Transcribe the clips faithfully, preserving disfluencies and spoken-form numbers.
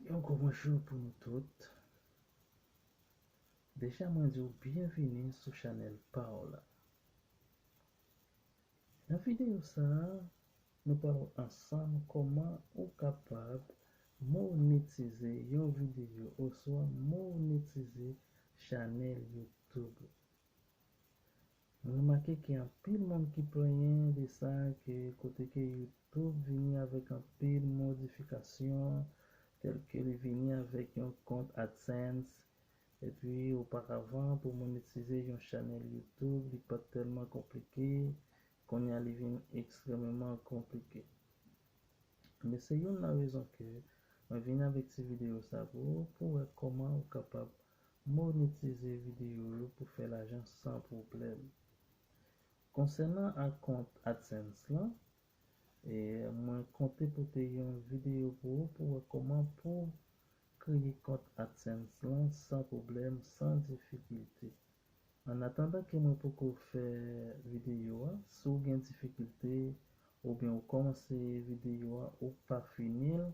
Yon gwo bonjou pou nou tout. Deja mwen di w byenvini sou chanèl pa w la. Nan videyo sa a, nou pral wè ansanm kòman ou kapab monetize yon videyo oswa monetize chanèl YouTube. Mwen remake ke anpil moun ki plenyen de sa, ke kote ke YouTube vini avèk anpil modifikasyon, tèlke li vini avèk yon kont AdSense, epi oparavan pou monetize yon chanèl YouTube, li pa t tèlman konplike, kounye a li vin ekstrèmeman konplike. Men se youn nan rezon ke mwen vin avèk ti videyo sa pou ou, pou wè kòman ou kapab monetize videyo yo pou fè lajan san pwoblèm. Konsènan a kont AdSense lan, e mwen konte pote yon videyo pou ou, pou wè kòman pou kreye kont AdSense lan san pwoblèm, san difikilte. An atandan ke mwen poko fè videyo a, si w gen difikilte, oubyen ou kòmanse videyo a, ou pa fini l,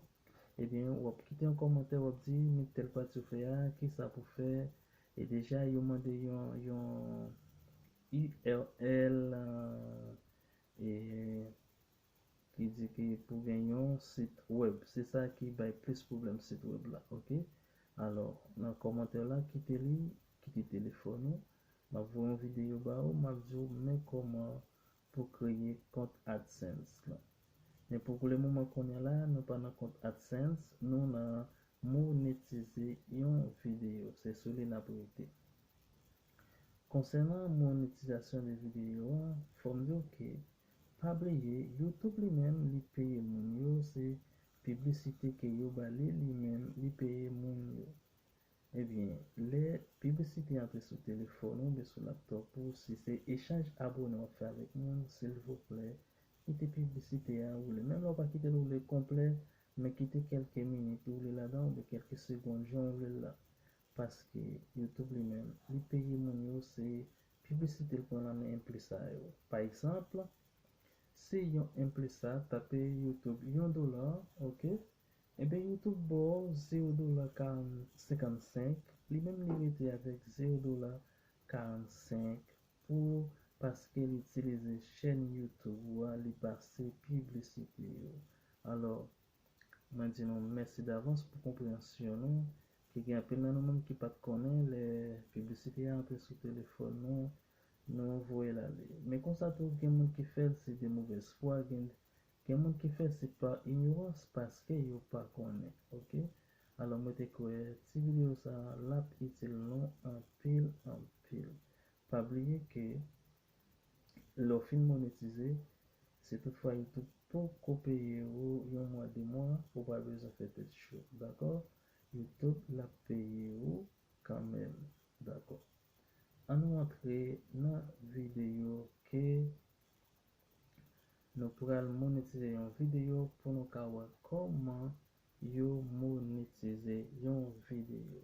ebyen, w ap kite yon kòmantè, w ap di, "Men tèl pati ou fè a, kisa pou fè?" E deja, yo mande yon, yon U R L, e, ki di ke pou gen yon sit wèb. Se sa ki bay plis pwoblèm sit wèb la, oke? Alò, nan kòmantè la, kite li, kite telefòn ou. M ap voye yon videyo ba ou, m ap di w men kòman pou kreye kont AdSense lan. Men pou lemoman kounye a la, nou pa nan kont AdSense, nou nan monetize yon videyo. Se sou li n ap rete. Konsènan monetizasyon de videyo a, fò m di w ke, pa bliye, YouTube li menm, li peye moun yo, se piblisite ke yo ba li, li menm, li peye moun yo. Ebyen, lè piblisite antre sou telefòn ou oubyen sou laptòp ou, si se echanj abone w ap fè avèk moun, silvouplè, kite piblisite a woule. Menm lè w pa kite l woule konplè, men kite kèlke minit woule ladan oubyen kèlke segonn jan w vle l la. Paske YouTube li menm, li peye moun yo, se piblisite l pran nan men enfliyansè yo. Pa egzanp, si yon enfliyansè tape YouTube yon dola, oke? Ebyen, YouTube ba w zewo dola karant, senkannsenk, li menm li rete avèk zewo dola karannsenk pou, paske li itilize chèn YouTube ou a, li pase piblisite yo. Alò, mwen di nou mèsi davans pou konpreyansyon nou, ke gen anpil nan nou menm ki pa t konnen lè piblisite a antre sou telefòn nou, nou voye l ale. Men konsa tou, gen moun ki fè l se de movèz fwa, gen, gen moun ki fè se pa inyorans, paske yo pa konnen, oke? Alò, mwen te kwè ti videyo sa a, l ap itil nou anpil, anpil. Pa bliye ke lè w fin monetize, si toutfwa YouTube poko peye ou yon mwa, de mwa, ou pa bezwen fè tèt cho, dakò? YouTube l ap peye ou kanmenm, dakò? Ann nou antre nan videyo ke nou pral monetize yon videyo pou nou ka wè kòman yo monetize yon videyo.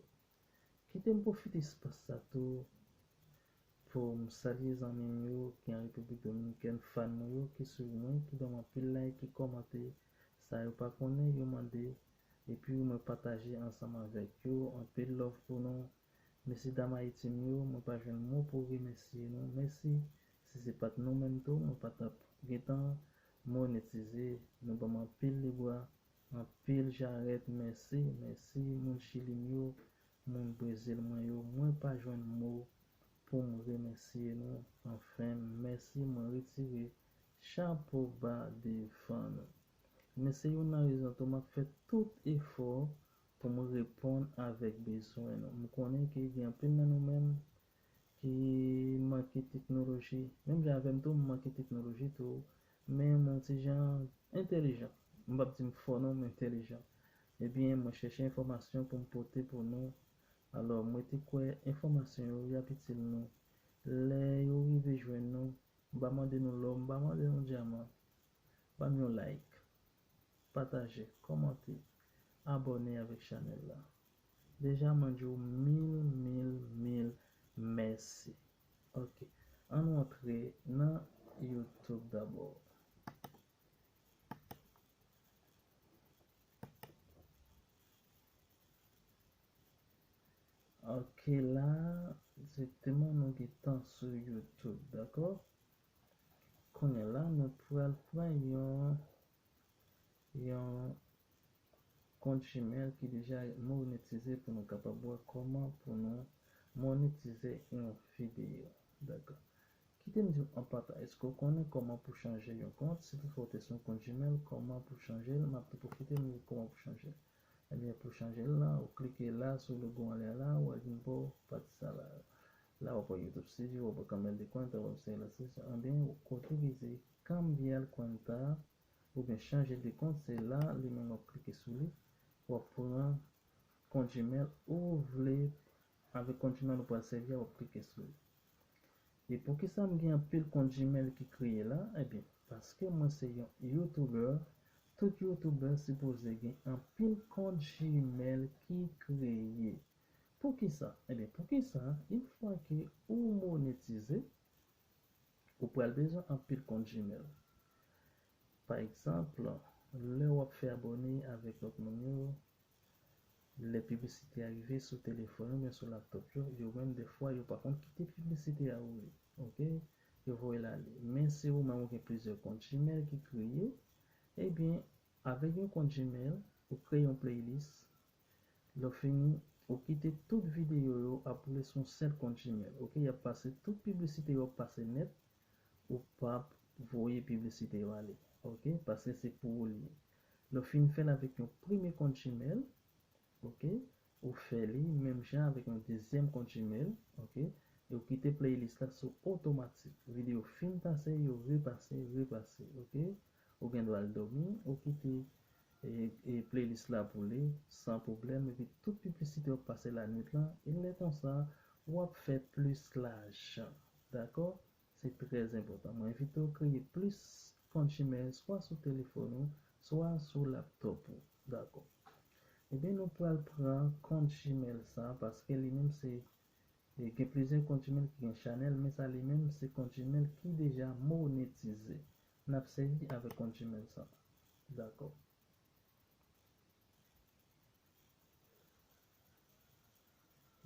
Kite m pwofite espas sa tou pou m salye zanmi m yo ki an Repiblik Dominikèn, fan mwen yo ki swiv mwen, ki ban m anpil like, ki kòmante, sa yo pa konnen, yo mande, epi mwen pataje ansanm avèk yo. Anpil love pou nou. Mesyedam Ayiti m yo, mwen pa jwenn mo pou remèsye nou. Mèsi. Si se pa t nou menm tou, mwen pa t ap gentan monetize. Nou ban m anpil lebwa, anpil jarèt. Mèsi, mèsi. Moun Chili m yo, moun Brezil mwen yo, mwen pa jwenn mo pou m remèsye nou. Anfen, mèsi, mwen retire chapo ba devan nou. Men se youn nan rezon tou m ap fè tout efò pou m reponn avèk bezwen nou. M konnen ke gen anpil nan nou menm ki manke teknoloji. Menm jan avè m tou, m manke teknoloji tou. Men m yon ti jan entèlijan. M p ap di m fò non, m entèlijan. Ebyen, mwen chèche enfòmasyon pou m pote pou nou. Alò, mwen te kwè enfòmasyon yo, y ap itil nou. Lè yo rive jwenn nou, m pa mande nou lò, m pa mande nou dyaman. Ban m yon like, pataje, kòmante, abòne avèk chanèl la. Deja, mwen di w mil, mil, mil mèsi. Oke, ann nou antre nan YouTube dabò. Ok, la, direkteman nou gentan sou YouTube, dakò? Kounye a la, nou pral pran yon, yon kont Gmail ki deja monetize pou nou kapab wè kòman pou nou monetize yon videyo. Dakò. Kite m di w an patan, èske w konnen kòman pou chanje yon kont? Si toutfwa w te sou yon kont Gmail, kòman pou chanje l? M ap tou pwofite m di w kòman pou chanje l. Ebyen, pou chanje l la, ou klike la sou logo anlè la, w al vin bò pati sa la. La, w ap wè YouTube Studio, w ap wè cambiar de cuenta, w ap wè la session. Ebyen, kote ki se cambiar cuenta, oubyen chanje de kont, se la, li menm w ap klike sou li, w ap pran kont Gmail ou vle, avèk kont Gmail ou pral sèvi a, w ap klike sou li. E poukisa m gen anpil kont Gmail ki kreye la? Ebyen, paske mwen se yon YouTuber, tout YouTuber sipoze gen anpil kont Gmail ki kreye. Poukisa? Ebyen, poukisa? Yon fwa ke ou monetize, ou pral bezwen anpil kont Gmail. Pa egzanp, lè w ap fè abòne avèk lòt moun yo, lè piblisite a rive sou telefòn yo oubyen sou laptòp yo, yo menm defwa yo pa konn kite piblisite a woule, ok? Yo voye l ale. Men si ou menm ou gen plizyè kont Gmail ki kreye, ebyen, avèk yon kont Gmail, ou kreye yon playlist, lè w fini, ou kite tout videyo yo ap woule sou yon sèl kont Gmail, ok? Y ap pase, tout piblisite yo ap pase nèt, ou p ap voye piblisite yo ale, ok? Paske se pou ou li ye. Lè w fin fè l avèk yon premye kont Gmail, ok? Ou fè li menm jan avèk yon dezyèm kont Gmail, ok? E ou kite playlist la sou otomatik. Videyo fin pase, yo repase, repase, ok? Ou gen dwa al dòmi, ou kite e, e playlist la boule san pwoblèm, epi tout piblisite yo ap pase lannwit lan, e lè konsa, w ap fè plis lajan. Dakò? Se trè enpòtan. Mwen envite w kreye plis kont Gmail, swa sou telefòn ou, swa sou laptòp ou. Dakò. Ebyen, nou pral pran kont Gmail sa, paske li menm se, e, gen plizyè kont Gmail ki gen chanèl, men sa li menm se kont Gmail ki deja monetize. N ap sèvi avèk kont Gmail sa. Dakò.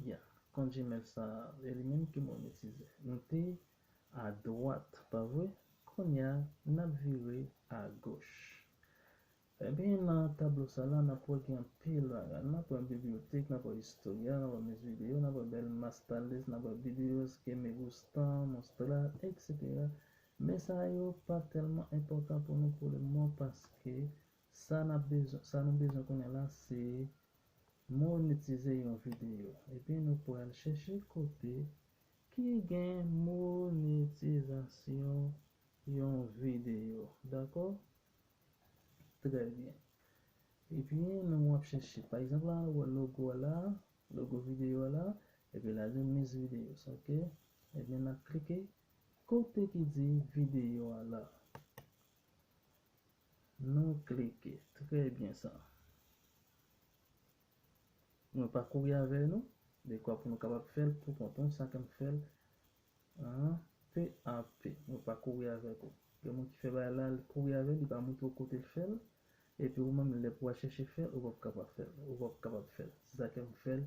Ya, kont Gmail sa, e li menm ki monetize. Nou te adwat, pa vre? Kounye a, n ap vire agoch. Ebyen, nan tablo sa la, n ap wè gen anpil bagay. N ap wè bibliyotèk, n ap wè historia, n ap wè mes videos, n ap wè bèl mastalist, n ap wè videos que me gustan, mostrar, etsetera. Men sa yo pa tèlman enpòtan pou nou pou le moman, paske sa n ap bezwen, sa nou bezwen konnen la, se monetize yon videyo. Epi nou pral chèche kote ki gen monetizasyon yon videyo. Dakò? Trè byen. Epi nou ap chèche. Pa egzanp, la, ou wè logo a la, logo videyo a la, epi la di mis videos, ok? Ebyen, n ap klike kote ki di videyo a la. Nou klike. Trè byen sa. Mwen pa kouri avè nou. Dekwa pou nou kapab fè l pou kont nou, sa ke m fè l an P A P. Mwen pa kouri avèk ou. Gen moun ki fè bagay la, l kouri avè l, li pa montre w kote l fè l. Epi ou menm, lè pou w al chèche fè l, ou p ap kapab fè l. Ou p ap kapab fè l. Se sa ke m fè l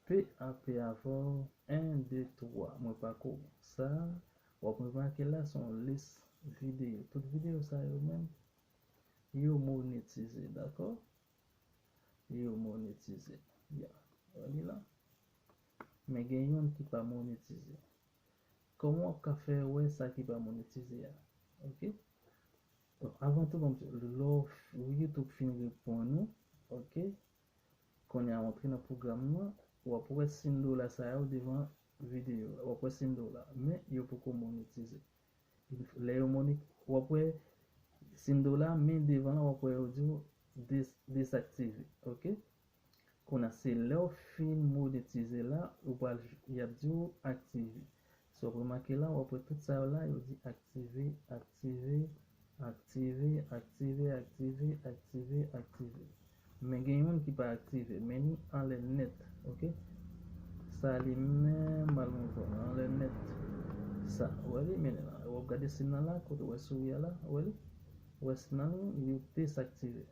P A P avè w, en, de, twa. Mwen pa kouri. Sa, w ap remake la, se yon lis videyo. Tout videyo sa yo menm, yo monetize, dakò? Yo monetize. Ya, wè li la. Men gen youn ki pa monetize. Kòman w ap ka fè wè sa ki pa monetize a? Ok? Bon, avan tou, ban m di w, lè w f-, YouTube fin reponn ou, ok? Kounye a, w antre nan pwogram nan, w ap wè siy dola sa yo devan videyo a. W ap wè siy dola, men yo poko monetize. Lè yo moni-, w ap wè siy dola, men devan la, w ap wè yo di w des-, desaktive, ok? Kounye a, se lè w fin monetize la, ou pral, y ap di w aktive. Si w ap remake la, w ap wè tout sa yo la, yo di aktive, aktive, aktive, aktive, aktive, aktive, aktive. Men gen youn ki pa aktive, men li anlè nèt, ok? Sa li menm, al mwen pran anlè nèt. Sa, ou wè li, men w ap gade siy nan la, kote w wè souri a la, ou wè li? Ou wè siy nan li, li desaktive.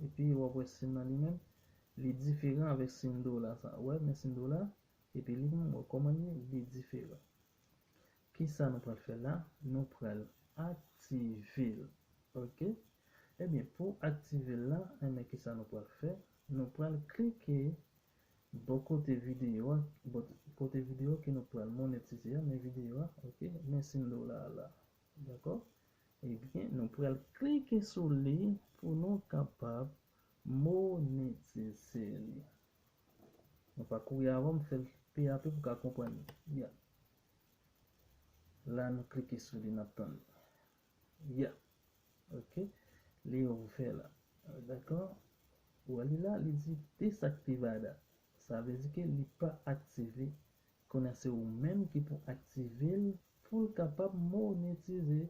Epi w ap wè siy nan li menm, Li diferan avèk Sindola sa. Ou wè, men Sindola, epi li menm, ou wè kòman li ye, li diferan. Kisa nou pral fè la? Nou pral aktive l. Ok? Ebyen, pou aktive l la, enben, kisa nou pral fè? Nou pral klike bò kote videyo a, bò kote videyo ke nou pral monetize a, men videyo a, ok, men Sindola a la. Dakò? Ebyen, nou pral klike sou li pou nou kapab monetize li. Nou pa kouri avan, m fè l pe a pe pou ka konprann li. Ya. La, nou klike sou li, n ap tann li. Ya. Ok. Li ouvè la. Dakò? Ou wè li la, li di desaktivada. Sa vle di ke li pa aktive. Kounye a se ou menm ki pou aktive l pou l kapab monetize.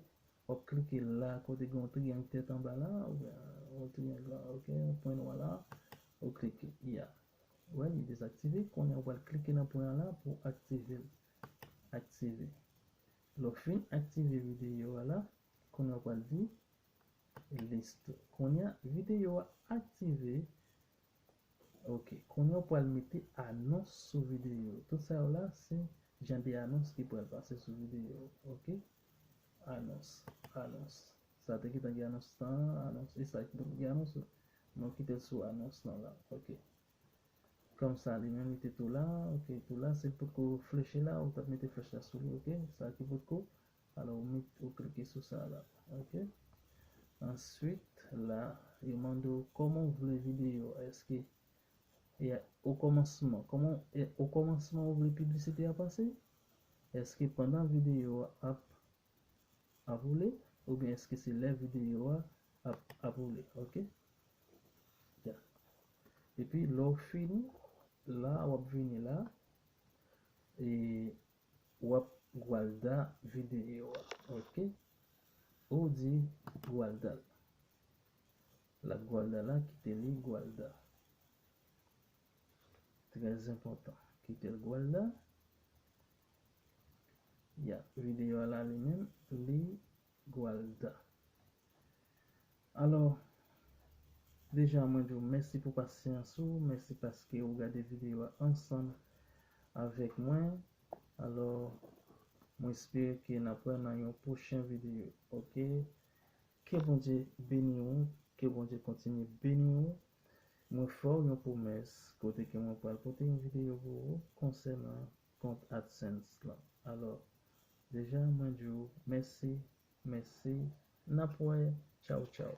W ap klike la, kote gen yon triyang tèt anba la, oubyen yon triyang la, ok, yon pwen nwa la, ou klike, ya. Ou wè, li dezaktive, kounye a w pral klike nan pwen an la pou aktive l. Aktive. Lè w fin aktive videyo a la, kounye a w pral di list. Kounye a, videyo a aktive. Ok, kounye a w pral mete anons sou videyo. Tout sa yo la, se jan de anons ki pral pase sou videyo. Ok? Anons, anons. Sa te gentan gen anons lan, anons, e sa ki poko gen anons, nou kite l sou anons lan la. Ok. Kòm sa, li menm, li te tou la, ok, tou la, si l potko fleche la, ou t ap mete flèch la sou li, ok? Sa ki potko, alò, ou met, ou klike sou sa la, ok? Answit, la, yo mande w kòman w vle videyo a, èske, e, okòmansman, kòman, e, okòmansman ou vle piblisite a pase? Èske pandan videyo a ap ap woule, oubyen èske se lè videyo a ap, ap woule, ok? Ya. Epi lè w fini, la, w ap vini la, e w ap gwalda videyo a, ok? Ou di gwalda l. L ap gwalda la, kite li gwalda. Trè enpòtan. Kite l gwalda. Ya, videyo a la li menm, li gwalda. Alò, deja mwen di w mèsi pou pasyans ou, mèsi paske ou gade videyo a ansanm avèk mwen. Alò, mwen espere ke n ap wè nan yon pwochen videyo, ok? Ke Bondye beni w, ke Bondye kontinye beni w. Mwen fè w yon pwomès kote ke mwen pral pote yon videyo pou ou konsènan kont AdSense lan. Alò, deja mwen di w mèsi, mèsi, n ap wè, tchaw tchaw.